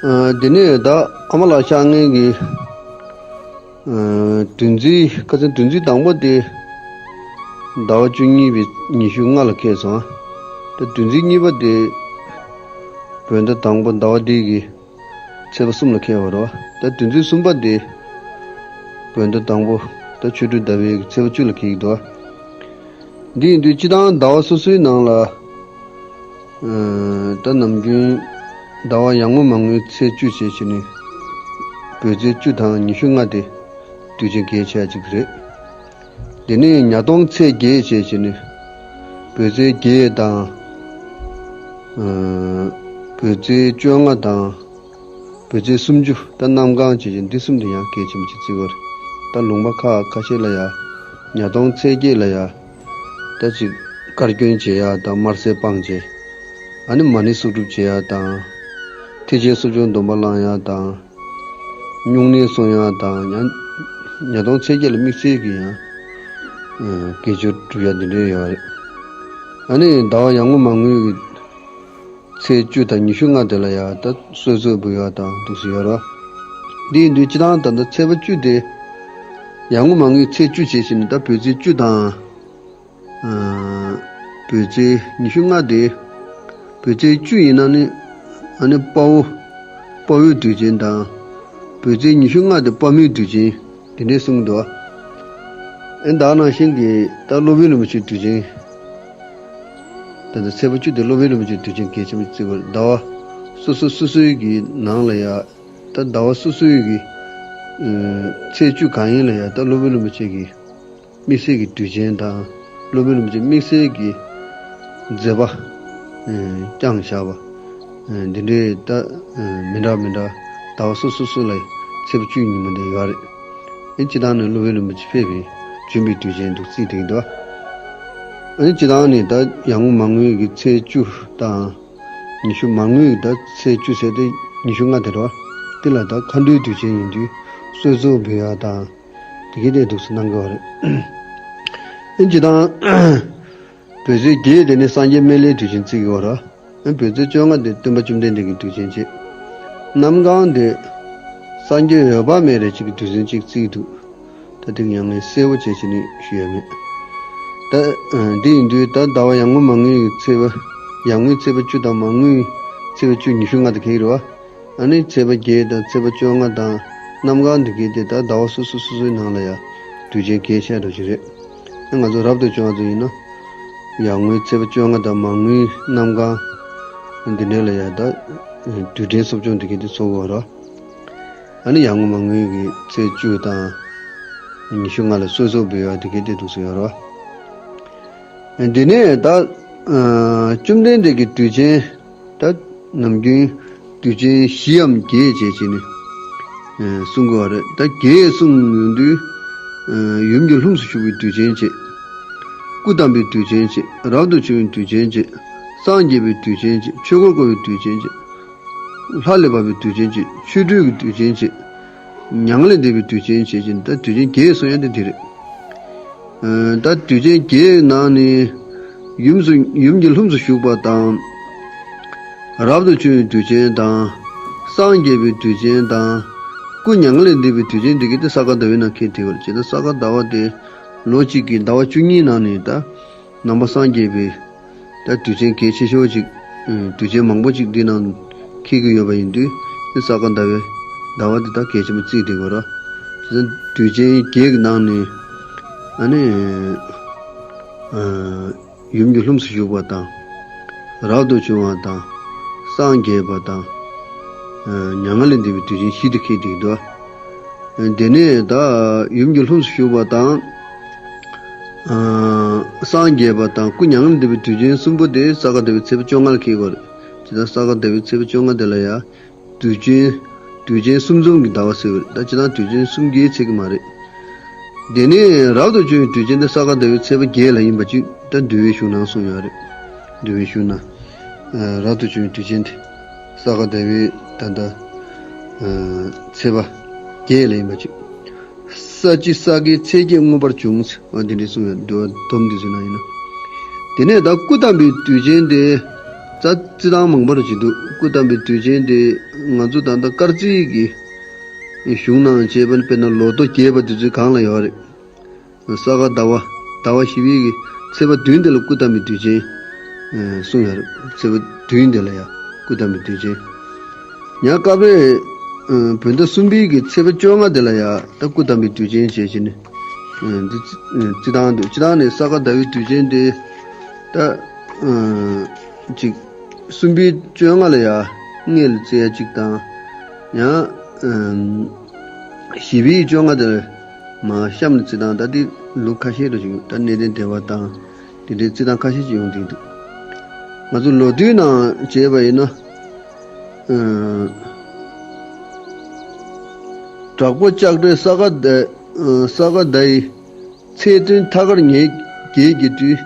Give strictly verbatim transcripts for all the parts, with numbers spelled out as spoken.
ཨ། དེ་ནས་ད་ཨ་མ་ལགས་ཤར་མངལ་གྱི་ཨ། བདུན་ཚིགས། ཁ་སང་བདུན་ཚིགས་དང་པོ་དེ་ཟླ་བ་བཅུ་གཉིས་པའི་ཉི་ཤུ་ལྔ་ལ་འཁེལ་སོང་། ད་བདུན་ཚིགས་གཉིས་པ་དེ་བོད་ཟླ་དང་པོ་ཟླ་བ་འདིའི་གི་ཚེས་པ་གསུམ་ལ་འཁེལ་བ་རེད་བ། ད་བདུན་ཚིགས་གསུམ་པ་དེ་བོད་ཟླ་དང་པོ་ད་ཆོ་འཕྲུལ་ཟླ་བའི་གི་ཚེས་པ་བཅུ་ལ་འཁེལ་གྱི་འདུག་བ། འདི་ཡིན་དུས་སྤྱིར་བཏང་ཟླ་བ་སོ་སོའི་ནང་ལ། ཨ། ད་ནམ་རྒྱུན་ཟླ་བ་ཡར་ངོ་མར་ངོའི་ཚེས་བཅུ་བྱས་བྱས་ནས་བོད་ཚེས་བཅུ་དང་ཉི་ཤུ་ལྔ་དེ་དུས་ཆེན་གལ་ཆེ་ཡ་གཅིག་རེད། དེ་ནས་ཉ་སྟོང་ཚེས་བརྒྱད་བྱས་བྱས་ནས་བོད་ཚེས་བརྒྱད་དང་། ཨ། བོད་ཚེས་བཅོ་ལྔ་དང་། བོད་ཚེས་སུམ་ཅུ། ད་གནམ་གང་བྱས་བྱས་འདི་གསུམ་དེ་ཡང་གལ་ཆེན་པོ་ཅིག་བརྩི་གི་ཡོད་རེད། ད་ལུང་པ་ཁག་ཁ་ཤས་ལ་ཡ་ཉ་སྟོང་ཚེས་བརྒྱད་ལ་ཡ་ད་ཅིག་དཀར་སྐྱོན་བྱེད་ཡ་དང་དམར་ཟས་སྤངས་བྱས། ཨ་ནི་མ་ཎི་གསོག་སྒྲུབ་བྱེད་ཡ་དང་། ཐེག་ཆེན་གསོ་སྦྱོང་སྡོམ་པ་བླང་ཡ་དང་། སྨྱུང་གནས་སྲུང་ཡ་དང་། ཉ་ཉ་སྟོང་ཚེས་བརྒྱད་ལ་དམིགས་བསལ་གྱི་ཡང་དགེ་སྦྱོར་སྒྲུབ་ཡ་འདི་འདྲ་ཡོད་རེད། ཨ་ནི་ཟླ་བ་ཡར་ངོ་མར་ངོའི་གི་ཚེས་བཅུ་དང་ཉི་ཤུ་ལྔ་དེ་ལ་ཡང་ད་གསོལ་ཚོགས་འབུལ་ཡག་དང་འདུག་སེ་ཡོད་རེད། འདི་ཡིན་དུས་སྤྱིར་བཏང་ད་ལྟ་ཚེས་པ་བཅུ་དེ་ཡར་ངོ་མར་ངོའི་ཚེས་བཅུ་བྱས་ཤིང་ད་བོད་ཚེས་བཅུ་དང་། ཨ། བོད་ཚེས་ཉི་ཤུ་ལྔ་དེ། བོད་ཚེས་བཅུ་ཡིན་ན་ནི་ཨ་ནི་དཔའ་བོ། དཔའ་བོའི་དུས་ཆེན་དང་། བོད་ཚེས་ཉི་ཤུ་ལྔ་དེ་དཔའ་མོའི་དུས་ཆེན། དེ་འདྲའི་གསུངས་འདུག་ཨེ། ད་ནང་བཞིན་གྱི་ད་སློབ་དཔོན་རིན་པོ་ཆེའི་དུས་ཆེན། ད་ལྟ་ཚེས་པ་བཅུ་དེ་སློབ་དཔོན་རིན་པོ་ཆེའི་དུས་ཆེན་གལ་ཆེན་པོ་བརྩི་དགོས་རེད། ཟླ་བ་སོ་སོ་སོ་སོའི་གི་ནང་ལ་ཡ། ད་ཟླ་བ་སོ་སོའི་གི་ཨ། ཚེས་བཅུ་གང་ཡིན་ལ་ཡ་ད་སློབ་དཔོན་རིན་པོ་ཆེ་གི་དམིགས་བསལ་གྱི་དུས་ཆེན་དང་། སློབ་དཔོན་རིན་པོ་ཆེ་དམིགས་བསལ་གྱི་མཛད་པ་ཨ། བསྐྱངས་བཞག་པ་ཨ། འདི་འདྲའི་ད་ཨ། མི་འདྲ་མི་འདྲ་ཟླ་བ་སོ་སོ་སོ་ལ་ཚེས་པ་བཅུའི་ཉིན་མོ་འདི་ཡོད་རེད། ཨ་ནི་སྤྱིར་བཏང་ནས་སློབ་དཔོན་རིན་པོ་ཆེ་ཕེབས་པའི་བྱོན་པའི་དུས་ཆེན་འདུག་བརྩིས་བསྡད་ཀྱི་འདུག་ཨ་ནི་སྤྱིར་བཏང་ནས་ད་ཡར་ངོ་མར་ངོའི་གི་ཚེས་བཅུ་དང་། ཉི་ཤུ་མར་ངོའི་གི་ད་ཚེས་བཅུ་ཟེར་ཏེ་ཉི་ཤུ་ལྔ་དེ་རེད་བ། དེ་ལ་ད་མཁའ་འགྲོའི་དུས་ཆེན་ཡིན་དུས་གསོལ་ཚོགས་འབུལ་ཡག་དང་། དེ་གའི་དེ་འདུག་སེ་གནང་གི་ཡོད་རེད། ཨ་ནི་སྤྱིར་བཏང་བོད་ཚེས་བརྒྱད་དེ་ནི་སངས་རྒྱས་སྨན་བླའི་དུས་ཆེན་བརྩི་གི་ཡོད་རེད། ཨ་ནི་བོད་ཚེས་བཅོ་ལྔ་དེ་སྟོན་པ་བཅོམ་ལྡན་འདས་ཀྱི་དུས་ཆེན་བྱེད། གནམ་གང་དེ་སངས་རྒྱས་འོད་དཔག་མེད་རེ་གཅིག་གི་དུས་ཆེན་གཅིག་བརྩི་གི་འདུག་ད་དེ་ཡང་ངས་གསལ་པོ་བྱས་བྱས་ནས་ཞུ་ཡ་མེད། ད་ཨ། འདི་ཡིན་དུས་ད་ཟླ་བ་ཡར་ངོ་མར་ངོའི་ཚེས་པ། ཡར་ངོའི་ཚེས་པ་བཅུ་དང་མར་ངོའི་ཚེས་པ་བཅུ། ཉི་ཤུ་ལྔ་དེ་ག་རེད་བ། ཨ་ནི་ཚེས་པ་བརྒྱད་དང་ཚེས་པ་བཅོ་ལྔ་དང་གནམ་གང་འདི་གའི་དེ་ད་ཟླ་བ་སོ་སོ་སོ་སོའི་ནང་ལ་ཡ་དུས་ཆེན་གལ་ཆེ་འདྲ་ཞིག་རེད། ཨ། ང་ཚོ་རབ་ཏུ་བྱུང་བ་ཚོ་ཡིན་ན་ཡར་ངོའི་ཚེས་པ་བཅོ་ལྔ་དང་མར་ངོའི་གནམ་གང་འདི་འདྲ་ལ་ཡ་ད་དུས་དྲན་གསོ་སྦྱོང་འདི་གའི་དེ་ཚོགས་ཀྱི་ཡོད་རེད། ཨ་ནི་ཡར་ངོ་མར་ངོའི་གི་ཚེས་བཅུ་དང་ཉི་ཤུ་ལྔ་ལ་གསོལ་ཚོགས་འབུལ་བ་འདི་གའི་དེ་འདུག་སེ་ཡོད་རེད། འདི་ནས་ད་ཨ། བཅོམ་ལྡན་འདས་ཀྱི་དུས་ཆེན་ད་ནམ་རྒྱུན་དུས་ཆེན་བཞིའམ་བརྒྱད་བྱས་བྱས་ནས་ཨ། གསུང་གི་ཡོད་རེད། ད་བརྒྱད་གསུང་ཡོང་དུས་ཨ། ཡུམ་གྱི་ལྷུམས་སུ་ཞུགས་པའི་དུས་ཆེན་བྱས། སྐུ་བལྟམས་པའི་དུས་ཆེན་བྱས། རབ་ཏུ་བྱུང་བའི་དུས་ཆེན་བྱས། སངས་རྒྱས་པའི་དུས་ཆེན་བྱས། ཆོས་འཁོར་བསྐོར་བའི་དུས་ཆེན་བྱས། ལྷ་ལས་བབས་པའི་དུས་ཆེན་བྱས། ཆོ་འཕྲུལ་གྱི་དུས་ཆེན་བྱས། མྱ་ངན་ལས་འདས་པའི་དུས་ཆེན་བྱས་ཀྱིན་ད་དུས་ཆེན་བརྒྱད་གསུང་ཡ་དེ་འདི་རེད། ཨ། ད་དུས་ཆེན་བརྒྱད་ནང་ནས་ཡུམ་སུ་ཡུམ་གྱི་ལྷུམས་སུ་ཞུགས་པ་དང་། རབ་ཏུ་བྱུང་བའི་དུས་ཆེན་དང་། སངས་རྒྱས་པའི་དུས་ཆེན་དང་། སྐུ་མྱ་ངན་ལས་འདས་པའི་དུས་ཆེན་འདི་གའི་དེ་ས་ག་ཟླ་བའི་ནང་འཁེལ་བསྡད་ཡོད་རེད། བྱས་ན་ས་ག་ཟླ་བ་དེ་ལོ་གཅིག་གི་ཟླ་བ་བཅུ་གཉིས་ནང་ནས་ད་ནང་པ་སངས་རྒྱས་པའི་ད་དུས་ཆེན་གལ་ཆེ་ཤོས་ཅིག་ཨ། དུས་ཆེན་མང་པོ་ཅིག་འདི་ནང་འཁེལ་གྱི་ཡོད་པ་ཡིན་དུས་དེ་ས་ག་ཟླ་བའི་ཟླ་བ་འདི་ད་གལ་ཆེན་པོ་བརྩིས་བསྡད་དགོས་ར། དེ་ཚོ་དུས་ཆེན་བརྒྱད་ཀྱི་ནང་ནས་ཨ་ནི་ཨ། ཡུམ་གྱི་ལྷུམས་སུ་ཞུགས་པ་དང་། རབ་ཏུ་བྱུང་བ་དང་། སངས་རྒྱས་པ་དང་། ཨ། མྱ་ངན་ལས་འདས་པའི་དུས་ཆེན་བཞི་དེ་འཁེལ་བསྡད་འདུག་དེ་ནས་ད་ཡུམ་གྱི་ལྷུམས་སུ་ཞུགས་པ་དང་། ཨ། སངས་རྒྱས་པ་དང་སྐུ་མྱ་ངན་ལས་འདས་པའི་དུས་ཆེན་གསུམ་པོ་དེ་ས་ག་ཟླ་བའི་ཚེས་པ་བཅོ་ལྔ་ལ་འཁེལ་དགོས་རེད། ཇི་ལྟར་ས་ག་ཟླ་བའི་ཚེས་པ་བཅོ་ལྔ་དེ་ལ་ཡང་དུས་ཆེན། དུས་ཆེན་གསུམ་འཛོམས་ཀྱི་ཟླ་བ་ཟེར་བ་རེད། ད་ཇི་ལྟར་དུས་ཆེན་གསུམ་གྱི་ཚིག་གི་མ་རེད། དེ་ནས་རབ་ཏུ་བྱུང་བའི་དུས་ཆེན་དེ་ས་ག་ཟླ་བའི་ཚེས་པ་བརྒྱད་ལ་ཡིན་པ་ཅིག་ད་འདུལ་བའི་གཞུང་ནང་གསུངས་ཡོད་རེད། འདུལ་བའི་གཞུང་ན། ཨ། རབ་ཏུ་བྱུང་བའི་དུས་ཆེན་དེ་ས་ག་ཟླ་བའི་ད་ལྟ་ཨ། ཚེས་པ་བརྒྱད་ལ་ཡིན་པ་ཅིག་ས་བྱི་ས་གའི་ཚེས་བརྒྱད་མངོན་པར་འབྱུང་། འོ་དེ་འདྲ་གསུངས་ཡོད་འདུལ་བ་སྡོམ་འདི་ཚོའི་ནང་ཡིན་ན། དེ་ནས་ད་སྐུ་བལྟམས་པའི་དུས་ཆེན་དེ་ད་རྩི་སྟངས་མང་པོ་རེ་ཅིག་འདུག་སྐུ་བལྟམས་པའི་དུས་ཆེན་དེ་ ང་ཚོ་ད་ལྟ་སྐར་རྩིས་ཀྱི་གཞུང་ནང་བྱས་པ་ནི་དཔེར་ན་ལོ་ཐོ་རྒྱས་པ་དེ་ཚོའི་སྒང་ལ་ཡོད་རེད། ས་ག་ཟླ་བ་ཟླ་བ་བཞི་པའི་གི་ཚེས་པ་བདུན་དེ་ལ་སྐུ་བལྟམས་པའི་དུས་ཆེན་གསུངས་ཡོད་རེད། ཚེས་པ་བདུན་དེ་ལ་ཡ་སྐུ་བལྟམས་པའི་དུས་ཆེན། ཡང་སྐབས་རེ་བོད་ཟླ་གསུམ་པའི་གི་ཚེས་པ་བཅོ་ལྔ་དེ་ལ་ཡ་ད་སྐུ་བལྟམས་པའི་དུས་ཆེན་བྱས་བྱས་ནས་འདི་རྩི་སྟངས་འདུག་སྤྱིར་བཏང་ནས་ས་ག་ཟླ་བའི་དུས་ཆེན་དེ་ད་ཅིག་གསུམ་པའི་བཅོ་ལྔ་ལ་ཡ་སྔས་ལ་བརྩི་ཡ་གཅིག་དང་། ཡང་བཞི་པའི་བཅོ་ལྔ་དེར་མར་གཤམ་ལ་བརྩི་སྟངས། ད་དེ་ལུགས་ཁ་ཤས་རེ་ཞིག་ད་གནས་བརྟན་སྡེ་པ་དང་དེ་འདྲའི་བརྩི་སྟངས་ཁ་ཤས་ཅིག་ཡོང་བསྡད་འདུག་ང་ཚོ་ལོ་དུས་ནང་བྱས་པ་ཡིན་ན། དྲག་པོ་ལྕགས་སྤྲེལ་ས་ག་ཟླ་ས་ག་ཟླ་ཡི་ཚེས་བདུན་ཐ་སྐར་ཉེར་བརྒྱད་ཀྱི་དུས།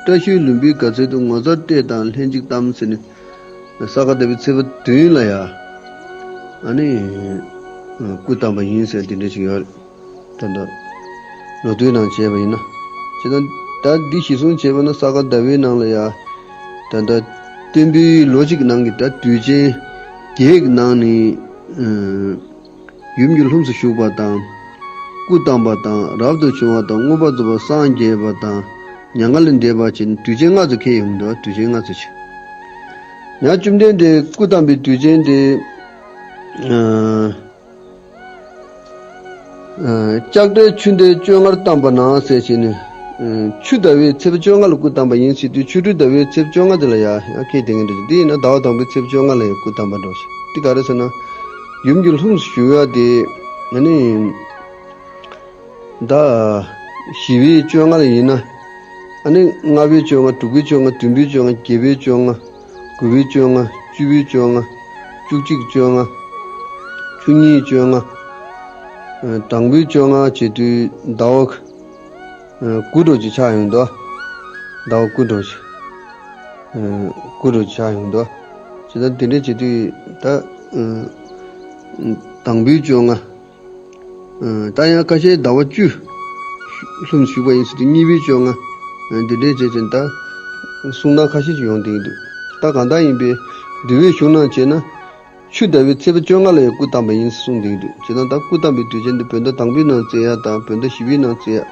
བཀྲ་ཤིས་ལྷུན་པོའི་དགའ་ཚལ་དུ་ངོ་མཚར་སྤྲེལ་དང་ལྷན་ཅིག་བལྟམས་ཟེར་ནས། ས་ག་ཟླ་བའི་ཚེས་པ་བདུན་ལ་ཡ། ཨ་ནི། སྐུ་བལྟམས་པ་ཡིན་ཟེར་དེ་འདྲ་ཞིག་ཡོད་རེད། ད་ལྟ། ལོ་དུས་ནང་བྱས་པ་ཡིན་ན། བྱས་ཙང་ད་འདི་གཞི་བཟུང་བྱས་པ་ན་ས་ག་ཟླ་བའི་ནང་ལ་ཡ། ད་ལྟ། སྟོན་པའི་ལོ་གཅིག་ནང་གི་ད་དུས་ཆེན་བརྒྱད་ཀྱི་ནང་ནས། ཡུམ་གྱི་ལྷུམས་སུ་ཞུགས་པ་དང་། སྐུ་བལྟམས་པ་དང་རབ་ཏུ་བྱུང་བ་དང་མངོན་པར་རྫོགས་པར་སངས་རྒྱས་པ་དང་མྱ་ངན་ལས་འདས་པ་བཅས་ནི་དུས་ཆེན་ལྔ་ཚོ་འཁེལ་ཡོང་འདུག་དུས་ཆེན་ལྔ་ཚོ་ཆེ། ཡང་བཅོམ་ལྡན་འདས་སྐུ་བལྟམས་པའི་དུས་ཆེན་དེ། ལྕགས་སྤྲེལ་ཆུ་ཟླའི་བཅོ་ལྔར་བལྟམས་པ་ན་ཟེར་བྱས་ནས། ཆུ་ཟླ་བའི་ཚེས་པ་བཅོ་ལྔ་ལ་སྐུ་བལྟམས་པ་ཡིན་ཟེར་དུས་ཆུ་སྦྲུལ་ཟླ་བའི་ཚེས་བཅོ་ལྔ་དེ་ལ་ཡ་ཡང་སྐད་དེ་ངན་འདྲ་ཞིག་འདི་ཡིན་ན་ཟླ་བ་དང་པོའི་ཚེས་བཅོ་ལྔ་ལ་ཡང་སྐུ་བལྟམས་པ་འགྲོ་ཞིག་འདི་ག་རེ་ཟེར་ན། ཡུམ་གྱི་ལྷུམས་སུ་ཞུགས་ཡ་དེ། ཨ་ནི། ཟླ། བཞི་པའི་བཅོ་ལྔ་ལ་ཡིན་ན། ཨ་ནི་ལྔ་པའི་བཅོ་ལྔ་དྲུག་པའི་བཅོ་ལྔ་བདུན་པའི་བཅོ་ལྔ་བརྒྱད་པའི་བཅོ་ལྔ། དགུ་པའི་བཅོ་ལྔ། བཅུ་པའི་བཅོ་ལྔ། བཅུ་གཅིག་བཅོ་ལྔ། བཅུ་གཉིས་བཅོ་ལྔ། དང་པོའི་བཅོ་ལྔ་བྱེད་དུས་ཟླ་བ། དགུ་འགྲོ་ཅིག་ཆགས་ཡོང་དོ། ཟླ་བ་དགུ་འགྲོ་ཅིག་དགུ་འགྲོ་ཅིག་ཆགས་ཡོང་དོ། བྱས་ཙང་དེ་འདྲ་བྱེད་དུས་ད། དང་པོའི་བཅོ་ལྔ། ད་ཡང་ཁ་ཤས་ཟླ་བ་བཅུ། ལྷུམས་ཞུགས་པ་ཡིན་ཟེར་དུས་གཉིས་པའི་བཅོ་ལྔ། འདི་འདྲའི་བྱས་ཙང་ད། གསུང་སྟངས་ཁ་ཤས་ཅིག་ཡོང་བསྡད་ཀྱི་འདུག་ད་གང་ལྟར་ཡིན་པའི་འདུལ་བའི་གཞུང་ནང་བྱས་ན། ཆུ་ཟླ་བའི་ཚེས་པ་བཅོ་ལྔ་ལ་ཡང་སྐུ་བལྟམས་པ་ཡིན་གསུངས་བསྡད་ཀྱི་འདུག་བྱས་ཙང་ད་སྐུ་བལྟམས་པའི་དུས་ཆེན་འདི་བོད་ཟླ་དང་པོའི་ནང་བརྩི་ཡ་དང་བོད་ཟླ་བཞི་པའི་ནང་བརྩི་ཡ།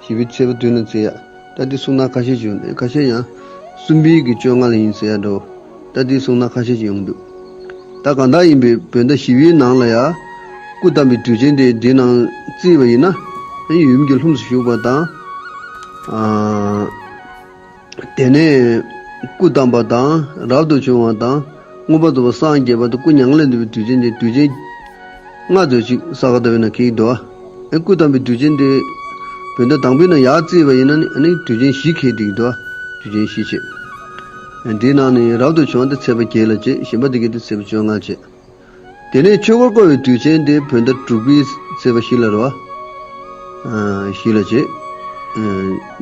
བཞི་པའི་ཚེས་པ་བདུན་ལ་བརྩི་ཡ། ད་འདི་གསུང་སྟངས་ཁ་ཤས་ཅིག་ཡོད་ནས་ཁ་ཤས་ཡང་གསུམ་པའི་གི་བཅོ་ལྔ་ལ་ཡིན་ཟེར་ཡ་འགྲོ། ད་འདི་གསུང་སྟངས་ཁ་ཤས་ཅིག་ཡོང་གི་འདུག་ད་གང་ལྟར་ཡིན་པའི་བོད་ཟླ་བཞི་པའི་ནང་ལ་ཡ། སྐུ་བལྟམས་པའི་དུས་ཆེན་དེ་འདི་ནང་བརྩིས་པ་ཡིན་ན། ཡུམ་གྱི་ལྷུམས་སུ་ཞུགས་པ་དང་། དེ་ནས་སྐུ་བལྟམས་པ་དང་རབ་ཏུ་བྱུང་བ་དང་མངོན་པར་རྫོགས་པར་སངས་རྒྱས་པ་དང་སྐུ་མྱ་ངན་ལས་འདས་པའི་དུས་ཆེན་དེ་དུས་ཆེན་ལྔ་ཙམ་ཞིག་ས་ག་ཟླ་བའི་ནང་འཁེལ་གྱི་འདུག་ཨ་སྐུ་བལྟམས་པའི་དུས་ཆེན་དེ་བོད་ཟླ་དང་པོའི་ནང་ཡར་བརྩིས་པ་ཡིན་ན་ནི་ཨ་ནི་དུས་ཆེན་བཞི་འཁེལ་བསྡད་ཀྱི་འདུག་དུས་ཆེན་བཞི་བྱས། འདིའི་ནང་ནས་རབ་ཏུ་བྱུང་བ་དེ་ཚེས་པ་བརྒྱད་ལ་བྱས། གཞན་པ་དེ་གའི་དེ་ཚེས་པ་བཅོ་ལྔ་བྱས། དེ་ནས་ཆོས་འཁོར་བསྐོར་བའི་དུས་ཆེན་དེ་བོད་ཟླ་དྲུག་པའི་ཚེས་པ་བཞི་ལ་རེད་བ། བཞི་ལ་བྱས།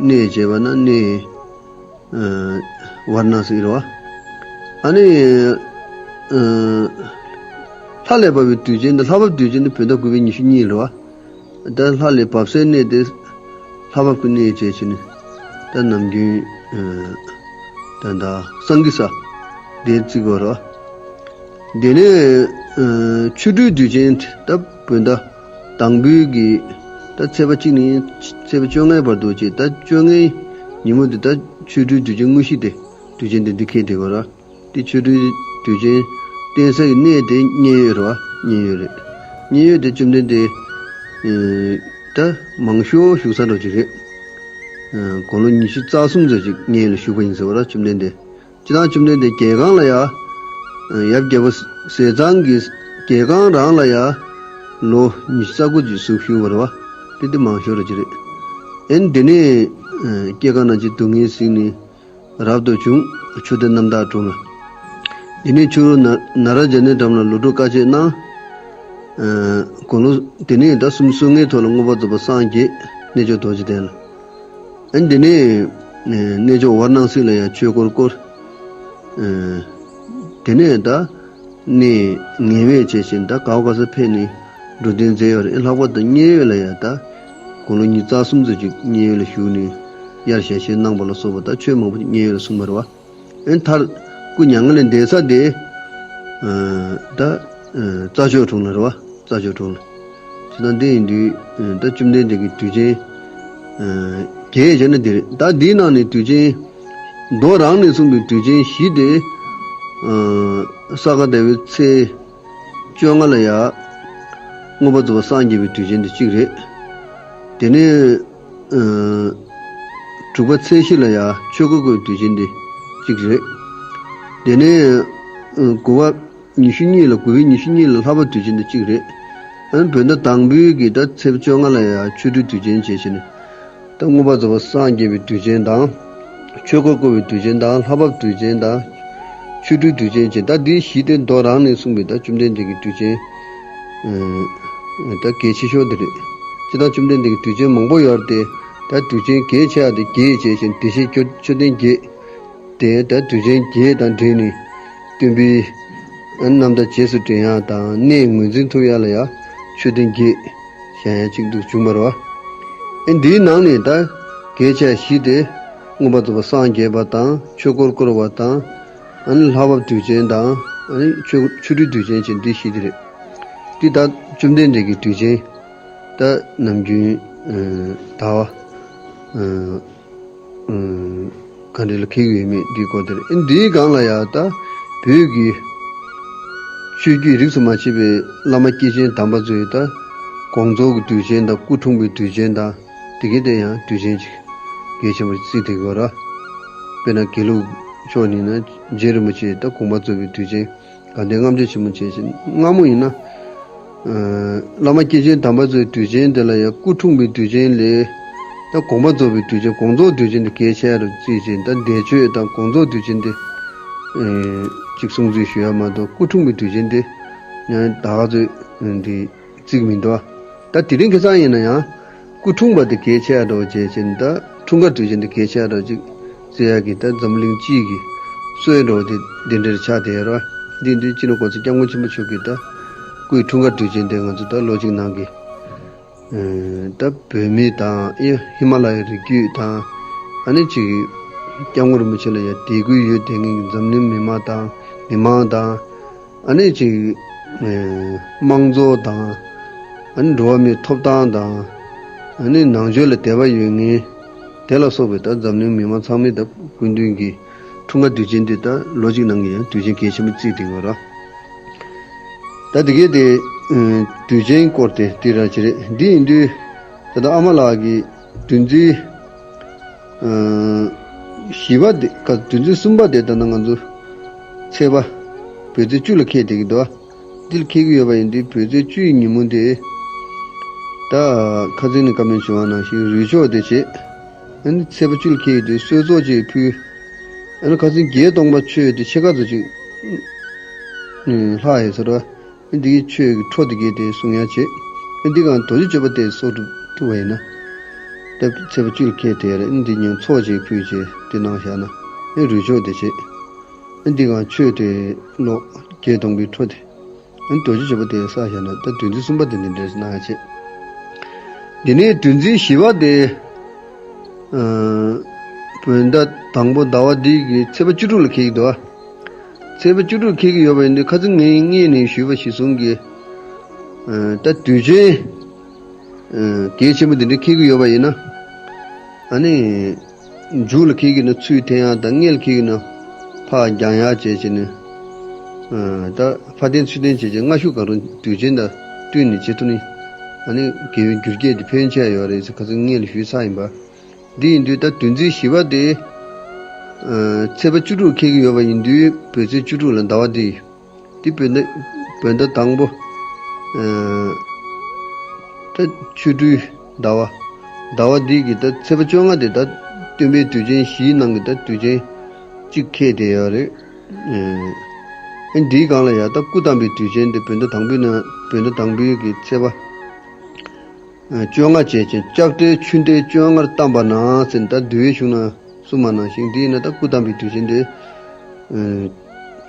གནས་བྱས་པ་ན་གནས། ཝཱ་ར་ཎ་སི་རེད་བ། ཨ་ནི། ལྷ་ལས་བབས་པའི་དུས་ཆེན་དེ་ལྷ་བབས་དུས་ཆེན་དེ་བོད་ཟླ་དགུ་པའི་ཉི་ཤུ་གཉིས་ལ་རེད་བ། ད་ལྷ་ལས་བབས་སའི་གནས་དེ་ལྷ་བབས་ཀྱི་གནས་བྱས་བྱས་ནས་ད་ནམ་རྒྱུན་ད་ད་སངས་རྒྱས་ས་དེ་བརྩི་དགོས་རེད། དེ་ནས་ཆོ་འཕྲུལ་དུས་ཆེན་ད་བོད་ཟླ་དང་པོའི་གི་ད་ཚེས་པ་གཅིག་ནས་ཚེས་པ་བཅོ་ལྔའི་བར་དུ་བྱས། ད་བཅོ་ལྔའི་ཉིན་མོ་དེ་ད་ཆོ་འཕྲུལ་དུས་ཆེན་དངོས་གཞི་དེ་དུས་ཆེན་དེ་འདི་འཁེལ་བསྡད་དགོས་རེད། དེ་ཆོ་འཕྲུལ་དུས་ཆེན་བསྟན་ས་ཡི་གནས་དེ་མཉན་ཡོད་རེད་བ། མཉན་ཡོད་རེད། མཉན་ཡོད་དེ་བཅོམ་ལྡན་འདས་ད་མང་ཤོས་བཞུགས་ས་འདྲ་ཅིག་རེད། དགུང་ལོ་ཉི་ཤུ་རྩ་གསུམ་ཙམ་ཅིག་མཉན་ཡོད་ལ་བཞུགས་པ་ཡིན་ཟེར་བ་རེད་བཅོམ་ལྡན་འདས། སྤྱིར་བཏང་བཅོམ་ལྡན་འདས་རྒྱལ་ཁང་ལ་ཡ། ཡབ་རྒྱལ་པོ་ཟས་གཙང་གི་རྒྱལ་ཁང་རང་ལ་ཡ། ལོ་ཉི་ཤུ་རྩ་དགུ་ཅིག་བཞུགས་བཞུགས་པ་རེད་བ། དེ་དེ་མང་ཤོས་རེད་ཅིག་རེད། ཨེན་དེ་ནས་སྐྱེ་རྒ་ན་འཆིའི་སྡུག་བསྔལ་གཟིགས་ནས། རབ་ཏུ་བྱུང་། ཆུ་སྟོད་རྣམ་དག་གྲོང་ལ། དེ་ནས་ཕྱི་རུ་ན་ན་ར་ཛ་ནའི་འགྲམ་ལ་ལོ་དྲུག་དཀའ་སྤྱད་གནང་། དགུང་ལོ་དེ་ནས་ཟླ་གསུམ་སོ་ལྔའི་ཐོག་ལ་མངོན་པར་རྫོགས་པར་སངས་རྒྱས། གནས་མཆོག་རྡོ་རྗེ་གདན་ལ། ཨ་ནི་དེ་ནས་གནས་མཆོག་ཝཱ་ར་ཎ་སི་ལ་ཡང་ཆོས་འཁོར་བསྐོར། དེ་ནས་ད། གནས་ངེས་མེད་བྱས་ཤིང་ད་ག་བ་ག་ས་ཕེབས་ནས་འགྲོ་དོན་མཛད་ཡོད་རེད། ལྷག་པར་དུ་མཉན་ཡོད་ལ་ཡང་ད་དགུང་ལོ་ཉི་ཤུ་རྩ་གསུམ་ཙམ་ཅིག་མཉན་ཡོད་ལ་བཞུགས་ནས་དབྱར་ཞལ་བཞེས་གནང་བ་ལ་སོགས་པ་ད་ཆོས་མང་པོ་ཅིག་མཉན་ཡོད་ལ་གསུངས་པ་རེད་བ། ཨེ་མཐར་སྐུ་མྱ་ངན་ལས་འདས་ས་དེ་ད་ རྩྭ་མཆོག་གྲོང་ལ་རེད་བ། རྩྭ་མཆོག་གྲོང་ལ། དེ་དང་དེ་ཡིན་དུས་ད་བཅོམ་ལྡན་འདས་ཀྱི་དུས་ཆེན་བརྒྱད་བྱས་ན་འདི་རེད། ད་འདིའི་ནང་ནས་དུས་ཆེན་མདོ་རང་ནས་གསུངས་པའི་དུས་ཆེན་བཞི་དེ། ས་ག་ཟླ་བའི་ཚེས་བཅོ་ལྔ་ལ་ཡ་མངོན་པར་རྫོགས་པར་སངས་རྒྱས་པའི་དུས་ཆེན་དེ་གཅིག་རེད། དེ་ནས་དྲུག་པ་ཚེས་བཞི་ལ་ཡ་ཆོས་འཁོར་བསྐོར་བའི་དུས་ཆེན་དེ་གཅིག་རེད། དེ་ནས་དགུ་པ་ཉི་ཤུ་གཉིས་ལ། དགུ་པའི་ཉི་ཤུ་གཉིས་ལ་ལྷག་པ་དུས་ཆེན་དེ་གཅིག་རེད། ཨ་ནི་བོད་ཟླ་དང་པོའི་གི་ད་ཚེས་བཅོ་ལྔ་ལ་ཡ་ཆོ་འཕྲུལ་དུས་ཆེན་བྱས་བྱས་ནས། ད་མངོན་པར་རྫོགས་པར་སངས་རྒྱས་པའི་དུས་ཆེན་དང་། ཆོས་འཁོར་བསྐོར་བའི་དུས་ཆེན་དང་། ལྷ་བབས་དུས་ཆེན་དང་། ཆོ་འཕྲུལ་དུས་ཆེན་བྱས། ད་འདི་བཞི་དེ་མདོ་རང་ནས་གསུངས་པའི་ད་བཅོམ་ལྡན་འདས་ཀྱི་དུས་ཆེན་ད་གལ་ཆེ་ཤོས་དེ་རེད། སྤྱིར་བཏང་བཅོམ་ལྡན་འདས་ཀྱི་དུས་ཆེན་མང་པོ་ཡོད་རེད་དེ། ད་དུས་ཆེན་གལ་ཆེ་བ་དེ་བརྒྱད་བྱས་ཤིང་། བདེ་གཤེགས་མཆོད་རྟེན་བརྒྱད་དེ་ད་དུས་ཆེན་བརྒྱད་དང་འབྲེལ་ནས་སྟོན་པའི་རྣམ་ཐར་རྗེས་སུ་དྲན་ཡག་དང་གནས་ངོས་འཛིན་ཐུབ་ཡག་ལ་ཡ་མཆོད་རྟེན་བརྒྱད་བཞེངས་ཡག་གཅིག་འདུག་བྱུང་བ་རེད་བ། ཨེ་འདིའི་ནང་ནས་ད་གལ་ཆེ་བཞི་དེ་མངོན་པར་རྫོགས་པར་སངས་རྒྱས་པ་དང་། ཆོས་འཁོར་བསྐོར་བ་དང་། ཨ་ནི་ལྷ་བབས་དུས་ཆེན་དང་། ཨ་ནི་ཆོ་ཆོ་འཕྲུལ་དུས་ཆེན་བྱས་འདི་བཞི་དེ་རེད། འདི་ད་བཅོམ་ལྡན་འདས་ཀྱི་དུས་ཆེན་ད་ནམ་རྒྱུན་ཟླ་བ་ག་འདྲ་ལ་འཁེལ་གྱི་ཡོད་མེད་འདིའི་སྐོར་དེ་རེད། ཨེ་འདིའི་སྒང་ལ་ཡ་ད་བོད་ཀྱི་ཆོས་བརྒྱུད་རིས་སུ་མ་ཆད་པའི་བླ་མ་སྐྱེས་ཆེན་དམ་པ་ཚོའི་ད་དགོངས་རྫོགས་ཀྱི་དུས་ཆེན་དང་། སྐུ་འཁྲུངས་པའི་དུས་ཆེན་དང་། དེ་གའི་དེ་ཡང་དུས་ཆེན་ཅིག་གལ་ཆེན་པོ་བརྩིས་བསྡད་ཀྱི་ཡོད་རེད། དཔེར་ན་དགེ་ལུགས་ཕྱོགས་ནས་ན་རྗེ་རིན་པོ་ཆེའི་ད་དགོངས་པ་རྫོགས་པའི་དུས་ཆེན། དགའ་ལྡན་ལྔ་མཆོད་ཆེན་མོ་བྱས་ཤིང་། སྔ་མོ་ཡིན་ན། ཨ་བླ་མ་སྐྱེས་ཆེན་དམ་པ་ཚོའི་དུས་ཆེན་དེ་ལ་ཡང་སྐུ་འཁྲུངས་པའི་དུས་ཆེན་ལས་ད་དགོངས་པ་རྫོགས་པའི་དུས་ཆེན། དགོངས་རྫོགས་དུས་ཆེན་དེ་གལ་ཆེ་རུ་བརྩིས་བྱས། ད་འདས་མཆོད་དང་དགོངས་རྫོགས་དུས་ཆེན་དེ་ཨེ་ཅིག་སྲུང་བརྩི་ཞུ་ཡ་མ་གཏོགས། སྐུ་འཁྲུངས་པའི་དུས་ཆེན་དེ་ཡང་ད་ག་ཚོད་འདི་བརྩི་གི་མི་འདུག་ད་དེ་རིང་ཁ་སང་ཡིན་ན་ཡང་སྐུ་འཁྲུངས་པ་དེ་གལ་ཆེ་འདྲ་བོ་བྱས་བྱས་ནས། ད་འཁྲུངས་སྐར་དུས་ཆེན་དེ་གལ་ཆེ་འདྲ་བོ་ཅིག་བརྩི་ཡག་གི་ད་འཛམ་གླིང་སྤྱི་གི་སྲོལ་འདྲ་བོ་དེ་འདི་འདྲར་ཆགས་བསྡད་ཡོད་རེད་བ། འདི་འདི་སྤྱི་ནོར་གོང་ས་སྐྱབས་མགོན་ཆེན་པོ་མཆོག་གི་ད་སྐུའི་འཁྲུངས་སྐར་དུས་ཆེན་དེ་ང་ཚོ་ད་ལོ་གཅིག་ནང་གི་ད་བོད་མི་དང་། ཨེ་ཧི་མ་ལ་ཡའི་རི་རྒྱུད་དང་། ཨ་ནི་ཅིག་སྐྱབས་མགོན་རིན་པོ་ཆེ་ལ་ཡང་དད་གུས་ཡོད་བསྡད་མཁན་གྱི་འཛམ་གླིང་མི་མང་དང་། མི་མང་དང་། ཨ་ནི་ཅིག་ཨེ་དམངས་གཙོ་དང་། ཨ་ནི་འགྲོ་བ་མིའི་ཐོབ་ཐང་དང་། ཨ་ནི་ནང་ཆོས་ལ་དད་པ་ཡོད་མཁན་དེ་ལ་སོགས་པའི་ད་འཛམ་གླིང་མི་མང་ཚང་མས་ད་སྐུ་མདུན་གྱི་འཁྲུངས་སྐར་དུས་ཆེན་དེ་ད་ལོ་གཅིག་ནང་གི་ཡང་དུས་ཆེན་གལ་ཆེན་པོ་བརྩིས་བསྡད་ཡོད་རེད། ད་དེ་གའི་དེ་ཨེ་དུས་ཆེན་སྐོར་དེ་དེ་རང་ཅི་རེད། འདི་ཡིན་དུས་ད་ལྟ་ཨ་མ་ལགས་ཀྱིས་བདུན་ཚིགས་ཨ་བཞི་པ་དེ་ག་བདུན་ཚིགས་གསུམ་པ་དེ་ད་ལྟ་ང་ཚོ་ཚེས་པ་བོད་ཚེས་བཅུ་ལ་འཁེལ་བསྡད་ཀྱི་འདུག་འདི་ལ་འཁེལ་གྱི་ཡོད་པ་ཡིན་དུས། བོད་ཚེས་བཅུ་ཡི་ཉིན་མོ་དེ་ད་ཁ་སང་ནས་བཀའ་མོལ་བྱུང་བ་ནང་བཞིན་རུས་ཆོག་དེ་བྱེད། ཨ་ནི་ཚེས་པ་བཅུ་ལ་འཁེལ་ཡོད་དུས་གསོལ་ཚོགས་ཅིག་ཕུལ། ཨ་ནི་ཁ་སང་བརྒྱད་སྟོང་པ་མཆོད་དེ་ཕྱེད་ཀ་ཙམ་ཅིག་ལྷག་ཡོད་ཟེར་བ། ཨ་འདི་གི་མཆོད་ཀྱི་འཕྲོ་དེ་གའི་དེ་གསུང་ཡ་བྱེད། ཨ་འདི་གང་རྡོ་རྗེ་གཅོད་པ་དེ་གསོག་ཐུབ་ཐུབ་པ་ཡིན་ན། ད་ཚེས་པ་བཅུ་ལ་འཁེལ་དེ་རེད། ཨ་འདི་ཉིན་ཚོགས་ཅིག་ཕུལ་བྱས་དེ་གནང་བཞག་ན། ཨ་རུས་ཆོག་དེ་བྱེད། ཨ་འདི་གང་མཆོད་དེ་ལོ་བརྒྱད་སྟོང་པའི་འཕྲོ་དེ། ཨ་རྡོ་རྗེ་གཅོད་པ་དེ་བསགས་བཞག་ན། ད་བདུན་ཚིགས་གསུམ་པ་དེ་འདི་འདྲས་གནང་ཡ་བྱེད། འདི་ནས་བདུན་ཚིགས་བཞི་པ་དེ་ཨ་བོད་ཟླ་དང་པོ་ཟླ་བ་འདི་གི་ཚེས་པ་བཅུ་དྲུག་ལ་འཁེལ་གྱི་འདུག་ཚེས་པ་བཅུ་དྲུག་འཁེལ་གྱི་ཡོད་པ་ཡིན་དུས། ཁ་སང་ངས་སྔས་ནས་ཞུས་པ་གཞིར་བཟུང་གིས་ཨ་ད་དུས་ཆེན་ཨ་གལ་ཆེན་པོ་འདི་འདྲ་འཁེལ་གྱི་ཡོད་པ་ཡིན་ན། ཨ་ནི་མཇུག་ལ་འཁེལ་གྱི་ན་ཚུར་འཐེན་ཡག་དང་། སྔས་ལ་འཁེལ་གྱི་ན་ཕར་འགྱངས་ཡག་བྱས་བྱས་ནས། ཨ་ད་ཕར་འཐེན་ཚུར་འཐེན་བྱས་བྱས་སྔ་གཞུག་གང་རུང་དུས་ཆེན་དང་བསྟུན་ནས་བྱེད་ཐུབ་ན། ཨ་ནི་དགེ་བའི་འགྱུར་རྒྱས་དེ་ཕན་ཆེ་ཡོད་རེད་ཟེར་ཁ་སང་སྔས་ལ་ཞུས་ཚར་ཡིན་པ། འདི་ཡིན་དུས་ད་བདུན་ཚིགས་བཞི་པ་དེ་ཨ་ཚེས་པ་བཅུ་དྲུག་འཁེལ་གྱི་ཡོད་པ་ཡིན་དུས། བོད་ཚེས་བཅུ་དྲུག་ལ་ཟླ་བ་འདི། འདི་བོད་ཟླ་བོད་ཟླ་དང་པོ་ཨ་ད་ཆོ་འཕྲུལ་ཟླ་བ། ཟླ་བ་འདི་གི་ད་ཚེས་པ་བཅོ་ལྔ་དེ་ད་སྟོན་པའི་དུས་ཆེན་བཞིའི་ནང་གི་ད་དུས་ཆེན་གཅིག་འཁེལ་བསྡད་ཡོད་རེད། ཨ་འདིའི་སྒང་ལ་ཡ་ད་སྐུ་བལྟམས་པའི་དུས་ཆེན་དེ་བོད་ཟླ་དང་པོའི་ནང་། བོད་ཟླ་དང་པོའི་གི་ཚེས་པ་ཨ་བཅོ་ལྔ་བྱས་ཅིང་། ལྕགས་སྤྲེལ་ཆུ་འདྲེས་བཅོ་ལྔར་བལྟམས་པ་ན་ཟེར་ནས་ད་འདུལ་བའི་གཞུང་ན་གསུངས་པ་ནང་བཞིན། འདི་ཡིན་ན་ད་སྐུ་བལྟམས་པའི་དུས་ཆེན་དེ་ཨ་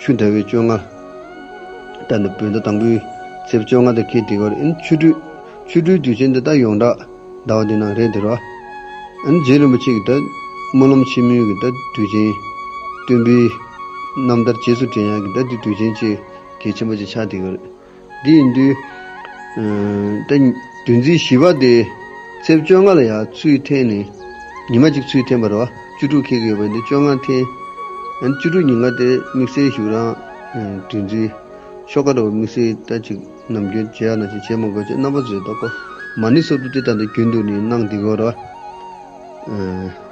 ཆུ་ཟླ་བའི་བཅོ་ལྔ། ད་ནི་བོད་ཟླ་དང་པོའི་ཚེས་བཅོ་ལྔ་དང་འཁེལ་བསྡད་ཡོད་རེད། ཨ་ནི་ཆོ་འཕྲུལ་ཆོ་འཕྲུལ་དུས་ཆེན་དེ་ད་ཡོངས་གྲགས་ཟླ་བ་འདི་ནང་རེད་དེ་རོ། ཨ་ནི་རྗེ་རིན་པོ་ཆེ་གི་ད་སྨོན་ལམ་ཆེན་མོའི་གི་ད་དུས་ཆེན། སྟོན་པའི་རྣམ་ཐར་རྗེས་སུ་དྲན་ཡག་གི་ད་དེ་དུས་ཆེན་ཅིག་གལ་ཆེན་པོ་ཅིག་ཆགས་བསྡད་ཡོད་རེད། འདི་ཡིན་དུས། ཨ་ད་བདུན་ཚིགས་བཞི་པ་དེ་ཚེས་བཅོ་ལྔ་ལ་ཡང་ཚུར་འཐེན་ནས། ཉི་མ་གཅིག་ཚུར་འཐེན་པ་རེད་བ། བཅུ་དྲུག་འཁེལ་གྱི་ཡོད་པ་ཡིན་དུས་བཅོ་ལྔ་འཐེན། ཨ་ནི་བཅུ་དྲུག་ཉིན་ཀ་དེ་དམིགས་བསལ་ཞིག་རང་བདུན་ཚིགས་ཆོ་ག་འདྲ་བོ་དམིགས་བསལ་ད་ཅིག་ནམ་རྒྱུན་བྱེད་ཡ་ནང་བཞིན་བྱེད་མ་དགོས་ཅེས་རྣམ་པ་ཚོས་ད་ཁོ་མ་ཎི་སོགས་དེ་ད་ལྟ་རྒྱུན་དུ་ནས་གནང་བསྡད་ཀྱི་ཡོད་རེད་བ།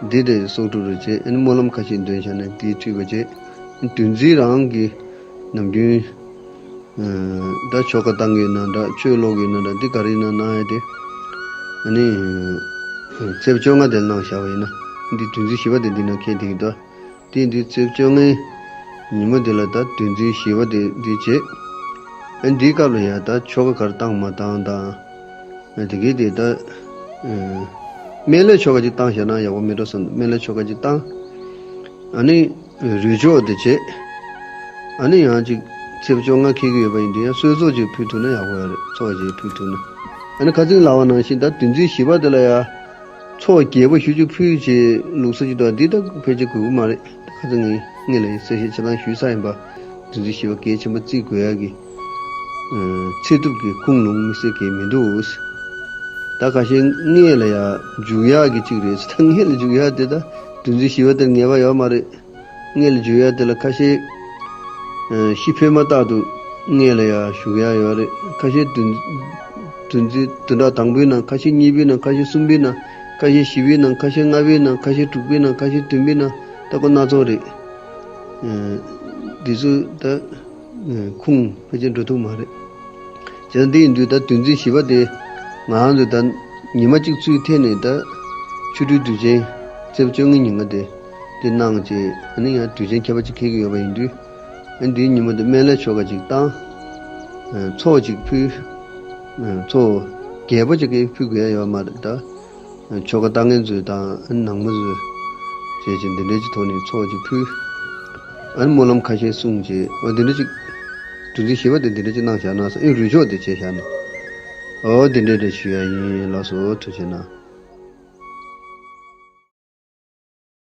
འདི་དེ་སྲོག་ཕྲུག་རུ་བྱས། ཨ་ནི་སྨོན་ལམ་ཁ་ཤས་འདོན་བྱས་ནས་དེའི་འཁྲིད་པ་བྱས། བདུན་ཚིགས་རང་གི་ནམ་རྒྱུན་ད་ཆོ་ག་བཏང་གི་ཡིན་ན་འདྲ། ཆོས་ཀློག་གི་ཡིན་ན་འདྲ། འདི་ག་རེ་ཡིན་ན་གནང་ཡ་དེ། ཨ་ནི་ཚེས་བཅོ་ལྔ་དེར་གནང་བཞག་པ་ཡིན་ན། འདི་བདུན་ཚིགས་བཞི་པ་དེ་འདི་ན་འཁེལ་བསྡད་ཀྱི་འདུག་དེ་འདི་ཚེས་བཅོ་ལྔའི་ཉིན་མོ་འདི་ལ་ད་བདུན་ཚིགས་བཞི་པ་དེ་འདི་བྱས། ཨ་འདིའི་སྐབས་ལ་ཡ་ད་ཆོ་ག་ག་རེ་བཏང་མ་བཏང་དང་། ཨ་དེ་གའི་དེ་ད་སྨན་བླའི་ཆོ་ག་ཅིག་བཏང་བཞག་ན་ཡག་པོ་མེད་འགྲོ་བསམ། སྨན་བླའི་ཆོ་ག་ཅིག་བཏང་། ཨ་ནི་རུས་ཆོག་དེ་བྱས། ཨ་ནི་ཡང་ཅིག་ཚེས་བཅོ་ལྔ་འཁེལ་གྱི་ཡོད་པ་ཡིན་དུས་ཡང་གསོལ་ཚོགས་ཅིག་ཕུལ་ཐུབ་ན་ཡག་པོ་ཡོད་རེད། ཚོགས་ཅིག་ཕུལ་ཐུབ་ན། ཨ་ནི་ཁ་སང་ལབ་པ་ནང་བཞིན་ད་བདུན་ཚིགས་བཞི་པ་དེ་ལ་ཡ། ཚོགས་རྒྱས་པ་ཞུ་རྒྱུ་ཕུལ་ཅེས་ལུགས་སྲོལ་ཅིག་འདུག་དེ་ད་ཕལ་ཆེར་དགོས་ཀྱི་མ་རེད། ད་ཁ་སང་ངས་སྔོན་ལ་གསལ་བཤད་ཆ་ཚང་ཞུས་ཚར་ཡིན་པ། བདུན་ཚིགས་བཞི་པ་གལ་ཆེན་པོ་བརྩི་དགོས་ཡ་གི་ཚེ་ཐུབ་ཀྱི་ཁུངས་ལུང་དམིགས་བསལ་གང་ཡང་མི་འདུག་ད་ཁ་ཤས་སྔོན་ལ་ཡ་འཇུག་ཡ་གི་ཅིག་རེད། ད་སྔོན་ལ་འཇུག་ཡ་དེ་ད་བདུན་ཚིགས་བཞི་པ་དེར་ངེས་པ་ཡོད་མ་རེད། སྔོན་ལ་འཇུག་ཡ་དེ་ལ་ཁ་ཤས། ཨ་ཤི་འཕོས་མ་ཐག་ཏུ་སྔོན་ལ་ཡ་བཞུགས་ཡ་ཡོད་རེད། ཁ་ཤས་བདུན་བདུན་ཚིགས་བདུན་ཕྲག་དང་པོའི་ནང་། ཁ་ཤས་གཉིས་པའི་ནང་། ཁ་ཤས་གསུམ་པའི་ནང་། ཁ་ཤས་བཞི་པའི་ནང་། ཁ་ཤས་ལྔ་པའི་ནང་། ཁ་ཤས་དྲུག་པའི་ནང་། ཁ་ཤས་བདུན་པའི་ནང་། ད་ཁོ་སྣ་ཚོགས་རེད། ཨ་འདི་ཚོ་ད་ཨ་ཁུངས་ཕལ་ཆེར་འགྲོ་ཐུབ་མ་རེད། བྱས་ཙང་འདི་ཡིན་དུས་ད་བདུན་ཚིགས་བཞི་པ་དེ་ང་རང་ཚོས་ད་ཉི་མ་གཅིག་ཚུར་འཐེན་ནས་ད་ཆོ་འཕྲུལ་དུས་ཆེན་ཚེས་བཅོ་ལྔའི་ཉིན་ཀ་དེ་དེ་གནང་བྱས། ཨ་ནི་ཡང་དུས་ཆེན་ཁྱད་པར་ཅིག་འཁེལ་གྱི་ཡོད་པ་ཡིན་དུས། ཨ་འདིའི་ཉིན་མོ་དེ་སྨན་བླའི་ཆོ་ག་ཅིག་བཏང་། ཨ་ཚོགས་ཅིག་ཕུལ། ཨ་ཚོགས་རྒྱས་པོ་ཅིག་གིས་ཕུལ་དགོས་ཡ་ཡོད་མ་རེད། ད་ཆོ་ག་ལྟ་མཁན་ཚོས་དང་ནང་མི་ཚོས་བྱས་བྱས་འདི་འདྲའི་ཅིག་ཐོག་ནས་ཚོགས་ཅིག་ཕུལ། ཨ་ནི་སྨོན་ལམ་ཁ་ཤས་གསུངས་བྱས། འོ་འདི་འདྲ་ཅིག་བདུན་ཚིགས་བཞི་པ་དེ་འདི་འདྲ་ཅིག་གནང་བཞག་ན་བསམ། ཨེ་རུས་ཆོག་དེ་བྱས་བཞག་ནས། འོ་འདི་འདྲ་འདྲ་ཞུ་ཡ་ཡིན། ལགས་སོ། ཐུགས་རྗེ་གནང་།